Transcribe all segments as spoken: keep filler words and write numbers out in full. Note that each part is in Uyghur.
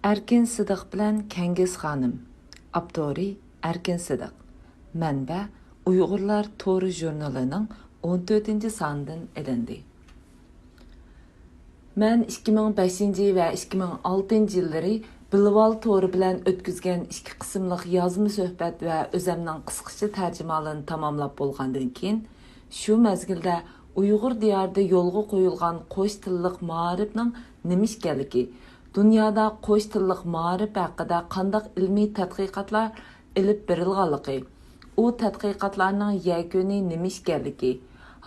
ئەركىن سىدىق بىلەن كەڭگىز خانىم. ئاپتورى: ئەركىن سىدىق. مەنبە: ئۇيغۇرلار تورى ژۇرنىلىنىڭ ئون تۆتىنچى سانىدىن ئېلىندى. مەن ئىككى مىڭ بەشىنچى ۋە ئىككى مىڭ ئالتىنچى يىللىرى بىلىۋال تورى بىلەن ئۆتكۈزگەن ئىككى قىسىملىق يازما سۆھبەت ۋە ئۆزەمنىڭ قىسقىچە تەرجىمىھالىنى تاماملاپ بولغاندىن كېيىن، شۇ مەزگىلدە ئۇيغۇر دىيارىدا يولغا قويۇلغان قوش تىللىق مائارىپنىڭ نېمە ئىكەنلىكى، دۇنيادا قوش تىللىق مائارىپ ھەققىدە قانداق ئىلمىي تەتقىقاتلار ئېلىپ بېرىلغانلىقى، ئۇ تەتقىقاتلارنىڭ يەكۈنى نېمە ئىكەنلىكى،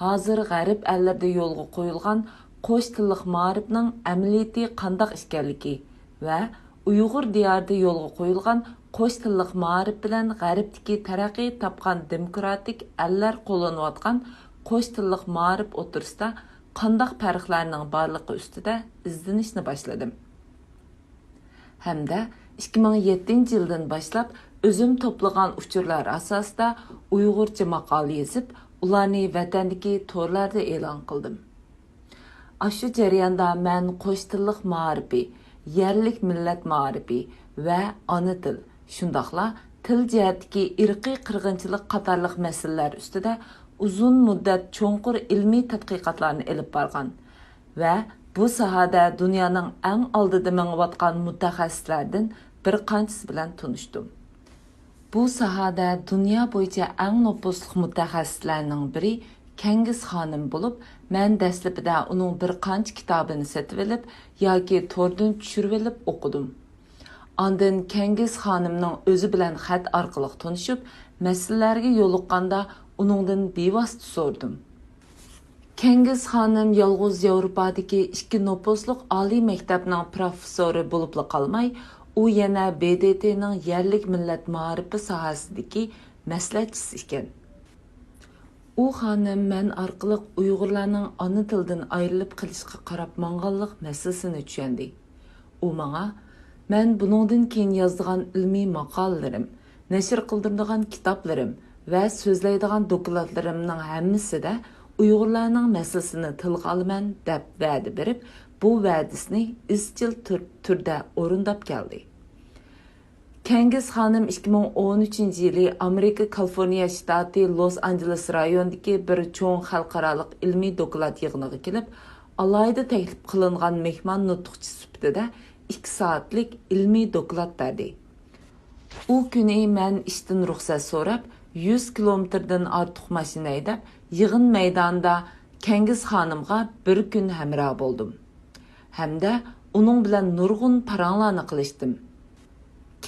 ھازىر غەرب ئەللىرىدە يولغا قويۇلغان قوش تىللىق مائارىپنىڭ ئەمەلىيىتى قانداق ئىكەنلىكى ۋە ئۇيغۇر دىيارىدا يولغا قويۇلغان قوش تىللىق مائارىپ بىلەن غەربتىكى تەرەققىي تاپقان دېموكراتىك ئەللەر قوللىنىۋاتقان قوش تىللىق مائارىپ ئوتتۇرىسىدا قانداق پەرقلەرنىڭ بارلىقى ئۈستىدە ئىزدىنىشنى باشلىدىم. ھەمدە ئىككى مىڭ يەتتىنچى يىلدىن باشلاپ ئۆزۈم توپلىغان ئۇچۇرلار ئاساسىدا ئۇيغۇرچە ماقالە يېزىپ، ئۇلارنى ۋەتەندىكى تورلاردا ئېلان قىلدىم. ئاشۇ جەرياندا مەن قوش تىللىق مائارىپى، يەرلىك مىللەت مائارىپى ۋە ئانا تىل، شۇنداقلا تىل جەھەتتىكى ئىرقىي قىرغىنچىلىق قاتارلىق مەسىلىلەر ئۈستىدە ئۇزۇن مۇددەت چوڭقۇر ئىلمىي تەتقىقاتلارنى ئېلىپ بارغان ۋە بۇ ساھەدە دۇنيانىڭ ئەڭ ئالدىدا مېڭىۋاتقان مۇتەخەسسىسلەردىن بىر قانچىسى بىلەن تونۇشتۇم. بۇ ساھەدە دۇنيا بويىچە ئەڭ نوپۇزلۇق مۇتەخەسسىسلەرنىڭ بىرى كەڭگىز خانىم بولۇپ، مەن دەسلىپىدە ئۇنىڭ بىر قانچە كىتابىنى سېتىۋېلىپ ياكى توردىن چۈشۈرۈۋېلىپ ئوقۇدۇم. ئاندىن كەڭگىز خانىمنىڭ ئۆزى بىلەن خەت ئارقىلىق تونۇشۇپ، مەسىلىلەرگە يولۇققاندا ئۇنىڭدىن بىۋاسىتە سورىدىم. كەڭگىز خانىم يالغۇز ياۋروپادىكى ئىككى نوپۇزلۇق ئالىي مەكتەپنىڭ پروفېسسورى بولۇپلا قالماي، ئۇ يەنە ب د ت نىڭ يەرلىك مىللەت مائارىپى ساھەسىدىكى مەسلىھەتچىسى ئىكەن. ئۇ خانىم مەن ئارقىلىق ئۇيغۇرلارنىڭ ئانا تىلىدىن ئايرىلىپ قېلىشقا قاراپ ماڭغانلىق مەسىلىسىنى چۈشەندى. ئۇ ماڭا، مەن بۇنىڭدىن كېيىن يازىدىغان ئىلمىي ماقالىلىرىم، نەشر قىلدۇرىدىغان كىتابلىرىم ۋە سۆزلەيدىغان دوكلاتلىرىمنىڭ ھەممىسىدە ئۇيغۇرلارنىڭ مەسىلىسىنى تىلغا ئالىمەن، دەپ ۋەدە بېرىپ، بۇ ۋەدىسىنى ئىزچىل تۈر-، تۈردە ئورۇنداپ كەلدى. كەڭگىز خانىم ئىككى مىڭ ئون ئۈچىنچى يىلى ئامېرىكا كالىفورنىيە شتاتى لوس ئانژېلېس رايونىدىكى بىر چوڭ خەلقئارالىق ئىلمىي دوكلات يىغىنىغا كېلىپ، ئالاھىدە تەكلىپ قىلىنغان مېھمان نۇتۇقچى سۈپىتىدە ئىككى سائەتلىك ئىلمىي دوكلات بەردى. ئۇ كۈنى مەن ئىشتىن رۇخسەت سوراپ، يۈز كىلومېتىردىن ئارتۇق ماشىنا ھەيدەپ، يىغىن مەيدانىدا كەڭگىز خانىمغا بىر كۈن ھەمراھ بولدۇم ھەمدە ئۇنىڭ بىلەن نۇرغۇن پاراڭلارنى قىلىشتىم.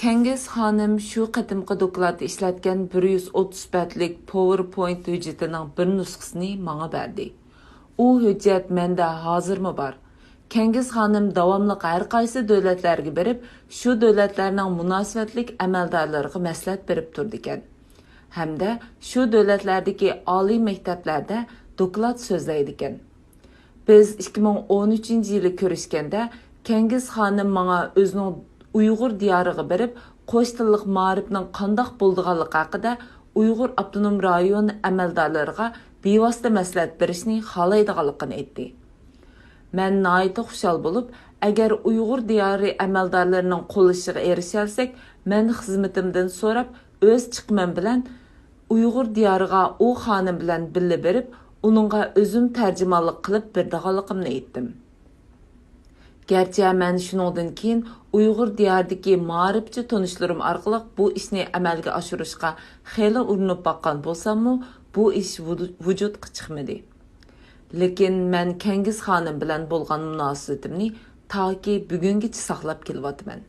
كەڭگىز خانىم شۇ قېتىمقى دوكلاتتا ئىشلەتكەن بىر يۈز ئوتتۇز بەتلىك پاۋېرپوينت ھۆججىتىنىڭ بىر نۇسخىسىنى ماڭا بەردى. ئۇ ھۆججەت مەندە ھازىرمۇ بار. كەڭگىز خانىم داۋاملىق ھەر قايسى دۆلەتلەرگە بېرىپ، شۇ دۆلەتلەرنىڭ مۇناسىۋەتلىك ئەمەلدارلىرىغا مەسلىھەت بېرىپ تۇرىدىكەن ھەمدە شۇ دۆلەتلەردىكى ئالىي مەكتەپلەردە دوكلات سۆزلەيدىكەن. بىز ئىككى مىڭ ئون ئۈچىنچى يىلى كۆرۈشكەندە، كەڭگىز خانىم ماڭا ئۆزىنىڭ ئۇيغۇر دىيارىغا بېرىپ، قوش تىللىق مائارىپنىڭ قانداق بولىدىغانلىقى ھەققىدە ئۇيغۇر ئاپتونوم رايونى ئەمەلدارلىرىغا بىۋاسىتە مەسلىھەت بېرىشنى خالايدىغانلىقىنى ئېيتتى. مەن ناھايىتى خۇشال بولۇپ، ئەگەر ئۇيغۇر دىيارى ئەمەلدارلىرىنىڭ قوللىشىغا ئېرىشەلىسەك، مەن خىزمىتىمدىن سوراپ، ئۆز چىقىمىم بىلەن ئۇيغۇر دىيارىغا ئۇ خانىم بىلەن بىللە بېرىپ، ئۇنىڭغا ئۆزۈم تەرجىمانلىق قىلىپ بېرىدىغانلىقىمنى ئېيتتىم. گەرچە مەن شۇنىڭدىن كېيىن ئۇيغۇر دىيارىدىكى مائارىپچى تونۇشلىرىم ئارقىلىق بۇ ئىشنى ئەمەلگە ئاشۇرۇشقا خېلى ئۇرۇنۇپ باققان بولساممۇ، بۇ ئىش ۋۇدۇ-، ۋۇجۇدقا چىقمىدى. لېكىن مەن كەڭگىز خانىم بىلەن بولغان مۇناسىۋىتىمنى تاكى بۈگۈنگىچە ساقلاپ كېلىۋاتىمەن.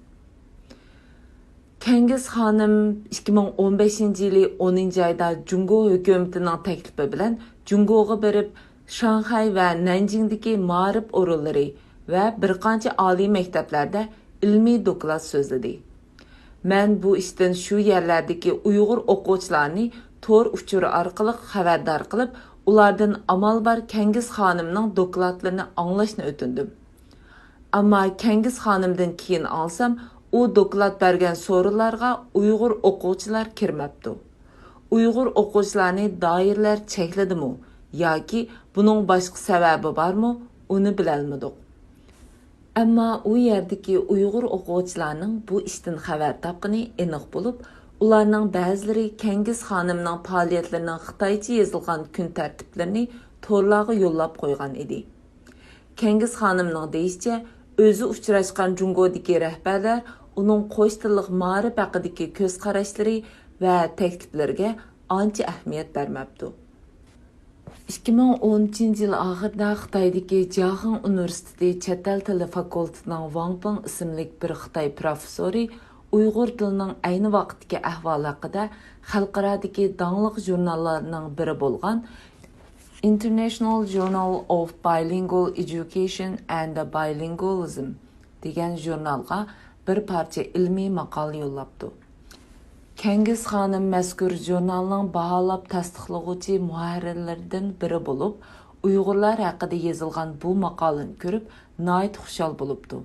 كەڭگىز خانىم ئىككى مىڭ ئون بەشىنچى يىلى ئونىنچى ئايدا جۇڭگو ھۆكۈمىتىنىڭ تەكلىپى بىلەن جۇڭگوغا بېرىپ، شاڭخەي ۋە نەنجىڭدىكى مائارىپ ئورۇنلىرى ۋە بىر قانچە ئالىي مەكتەپلەردە ئىلمىي دوكلات سۆزلىدى. مەن بۇ ئىشتىن شۇ يەرلەردىكى ئۇيغۇر ئوقۇغۇچىلارنى تور ئۇچۇرى ئارقىلىق خەۋەردار قىلىپ، ئۇلاردىن ئامال بار كەڭگىز خانىمنىڭ دوكلاتلىرىنى ئاڭلاشنى ئۆتۈندۈم. ئەمما كەڭگىز خانىمدىن كېيىن ئاڭلىسام، ئۇ دوكلات بەرگەن سورۇنلارغا ئۇيغۇر ئوقۇغۇچىلار كىرمەپتۇ. ئۇيغۇر ئوقۇغۇچىلارنى دائىرىلەر چەكلىدىمۇ ياكى بۇنىڭ باشقا سەۋەبى بارمۇ، ئۇنى بىلەلمىدۇق. ئەمما ئۇ يەردىكى ئۇيغۇر ئوقۇغۇچىلارنىڭ بۇ ئىشتىن خەۋەر تاپقىنى ئېنىق بولۇپ، ئۇلارنىڭ بەزىلىرى كەڭگىز خانىمنىڭ پائالىيەتلىرىنىڭ خىتايچە يېزىلغان كۈن تەرتىپلىرىنى تورلارغا يوللاپ قويغان ئىدى. كەڭگىز خانىمنىڭ دېيىشىچە، ئۆزى ئۇچراشقان جۇڭگودىكى رەھبەرلەر ئۇنىڭ قوش تىللىق مائارىپ ھەققىدىكى كۆز قاراشلىرى ۋە تەكلىپلىرىگە ئانچە ئەھمىيەت بەرمەپتۇ. ئىككى مىڭ ئون ئۈچىنچى يىل ئاخىرىدا خىتايدىكى جياخېڭ ئۇنىۋېرسىتېتى چەت ئەل تىلى فاكۇلتېتىنىڭ ۋاڭ پېڭ ئىسىملىك بىر خىتاي پروفېسسورى ئۇيغۇر تىلىنىڭ ئەينى ۋاقىتتىكى ئەھۋالى ھەققىدە خەلقئارادىكى داڭلىق ژۇرناللارنىڭ بىرى بولغان International Journal of Bilingual Education and Bilingualism دېگەن ژۇرنالغا بىر پارچە ئىلمىي ماقالە يوللاپتۇ. كەڭگىز خانىم مەزكۇر ژۇرنالنىڭ باھالاپ تەستىقلىغۇچى مۇھەررىرلىرىدىن بىرى بولۇپ، ئۇيغۇرلار ھەققىدە يېزىلغان بۇ ماقالىنى كۆرۈپ، ناھايىتى خۇشال بولۇپتۇ.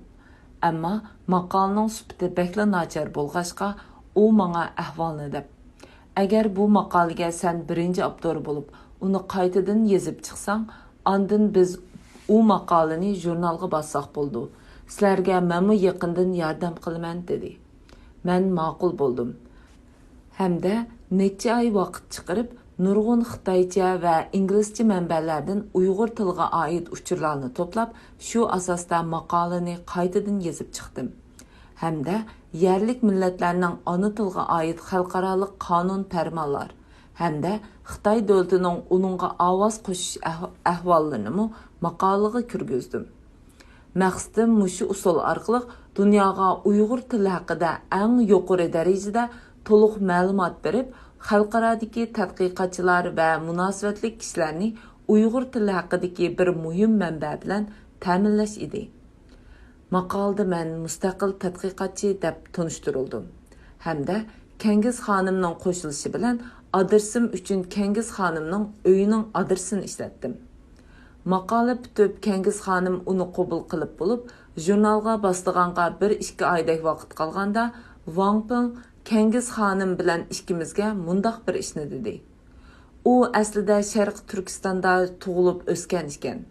ئەمما ماقالىنىڭ سۈپىتى بەكلا ناچار بولغاچقا، ئۇ ماڭا ئەھۋالنى دەپ، ئەگەر بۇ ماقالىگە سەن بىرىنچى ئاپتور بولۇپ، ئۇنى قايتىدىن يېزىپ چىقساڭ، ئاندىن بىز ئۇ ماقالىنى ژۇرنالغا باسساق بولىدۇ. سىلەرگە مەنمۇ يېقىندىن ياردەم قىلىمەن، دېدى. مەن ماقۇل بولدۇم. ھەمدە نەچچە ئاي ۋاقىت چىقىرىپ، نۇرغۇن خىتايچە ۋە ئىنگلىزچە مەنبەلەردىن ئۇيغۇر تىلىغا ئائىت ئۇچۇرلارنى توپلاپ، شۇ ئاساستا ماقالىنى قايتىدىن يېزىپ چىقتىم. ھەمدە يەرلىك مىللەتلەرنىڭ ئانا تىلىغا ئائىت خەلقئارالىق قانۇن پەرمانلار ھەمدە خىتاي دۆلىتىنىڭ ئۇنىڭغا ئاۋاز قوشۇش ئەھ-، ئەھۋاللىرىنىمۇ ماقالىغا كىرگۈزدۈم. مەقسىتىم مۇشۇ ئۇسۇل ئارقىلىق دۇنياغا ئۇيغۇر تىلى ھەققىدە ئەڭ يۇقىرى دەرىجىدە تولۇق مەلۇمات بېرىپ، خەلقئارادىكى تەتقىقاتچىلار ۋە مۇناسىۋەتلىك كىشىلەرنى ئۇيغۇر تىلى ھەققىدىكى بىر مۇھىم مەنبە بىلەن تەمىنلەش ئىدى. ماقالىدا مەن مۇستەقىل تەتقىقاتچى دەپ تونۇشتۇرۇلدۇم ھەمدە كەڭگىز خانىمنىڭ قوشۇلۇشى بىلەن ئادرېسىم ئۈچۈن كەڭگىز خانىمنىڭ ئۆيىنىڭ ئادرېسىنى ئىشلەتتىم. ماقالە پۈتۈپ، كەڭگىز خانىم ئۇنى قوبۇل قىلىپ بولۇپ، ژۇرنالغا باسىدىغانغا بىر ئىككى ئايدەك ۋاقىت قالغاندا، ۋاڭ پېڭ كەڭگىز خانىم بىلەن ئىككىمىزگە مۇنداق بىر ئىشنى دېدى. ئۇ ئەسلىدە شەرقىي تۈركىستاندا تۇغۇلۇپ ئۆسكەن ئىكەن.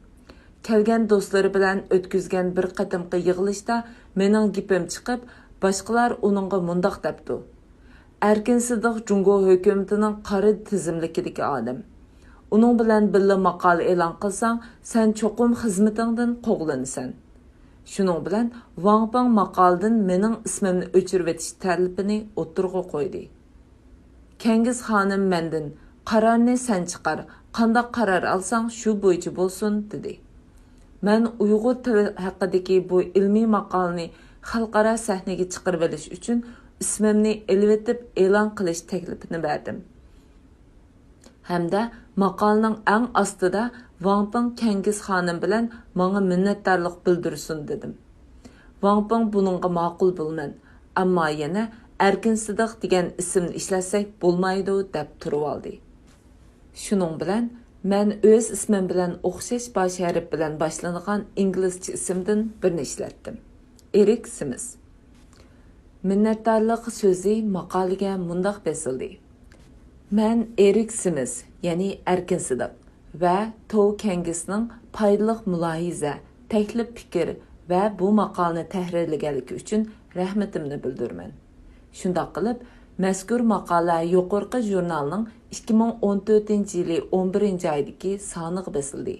كەلگەن دوستلىرى بىلەن ئۆتكۈزگەن بىر قېتىمقى يىغىلىشتا مېنىڭ گېپىم چىقىپ، باشقىلار ئۇنىڭغا مۇنداق دەپتۇ: ئەركىن سىدىق جۇڭگو ھۆكۈمىتىنىڭ قارا تىزىملىكىدىكى ئادەم. ئۇنىڭ بىلەن بىللە ماقالە ئېلان قىلساڭ، سەن چوقۇم خىزمىتىڭدىن قوغلىنىسەن. شۇنىڭ بىلەن ۋاڭ پېڭ ماقالىدىن مېنىڭ ئىسمىمنى ئۆچۈرۈۋېتىش تەلىپىنى ئوتتۇرىغا قويدى. كەڭگىز خانىم مەندىن، «قارارنى سەن چىقار، قانداق قارار ئالساڭ، شۇ بويىچە بولسۇن» دېدى. مەن ئۇيغۇر تىلى ھەققىدىكى بۇ ئىلمىي ماقالىنى خەلقئارا سەھنىگە چىقىرىۋېلىش ئۈچۈن ئىسمىمنى ئېلىۋېتىپ ئېلان قىلىش تەكلىپىنى بەردىم. ھەمدە ماقالىنىڭ ئەڭ ئاستىدا ۋاڭ پېڭ كەڭگىز خانىم بىلەن ماڭا مىننەتدارلىق بىلدۈرسۇن دېدىم. ۋاڭ پېڭ بۇنىڭغا ماقۇل بولىمەن، ئەمما يەنە ئەركىن سىدىق دېگەن ئىسىمنى ئىشلەتسەك بولمايدۇ دەپ تۇرۇۋالدى. شۇنىڭ بىلەن مەن ئۆز ئىسمىم بىلەن ئوخشاش باش ھەرپ بىلەن باشلىنىدىغان ئىنگلىزچە ئىسىمدىن بىرنى ئىشلەتتىم. ئېرىك سىمىس. مىننەتدارلىق سۆزى ماقالىگە مۇنداق بېسىلدى: مەن ئېرىك سىمىس، يەنى ئەركىن سىدىق ۋە توۋ كەنگىسنىڭ پايدىلىق مۇلاھىزە، تەكلىپ پىكىر ۋە بۇ ماقالىنى تەھرىرلىگەنلىكى ئۈچۈن رەھمىتىمنى بىلدۈرىمەن. شۇنداق قىلىپ، مەزكۇر ماقالە يۇقىرىقى ژۇرنالنىڭ ئىككى مىڭ ئون تۆتىنچى يىلى ئون بىرىنچى ئايدىكى سانىغا بېسىلدى.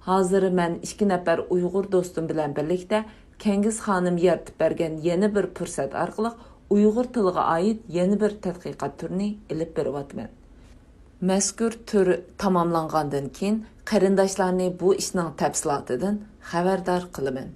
ھازىر مەن ئىككى نەپەر ئۇيغۇر دوستۇم بىلەن بىرلىكتە كەنگىز خانىم يارىتىپ بەرگەن يەنە بىر پۇرسەت ئارقىلىق ئۇيغۇر تىلىغا ئائىت يەنە بىر تەتقىقات تۈرىنى ئېلىپ بېرىۋاتىمەن. مەزكۇر تۈر تاماملانغاندىن كېيىن، قېرىنداشلارنى بۇ ئىشنىڭ تەپسىلاتىدىن خەۋەردار قىلىمەن.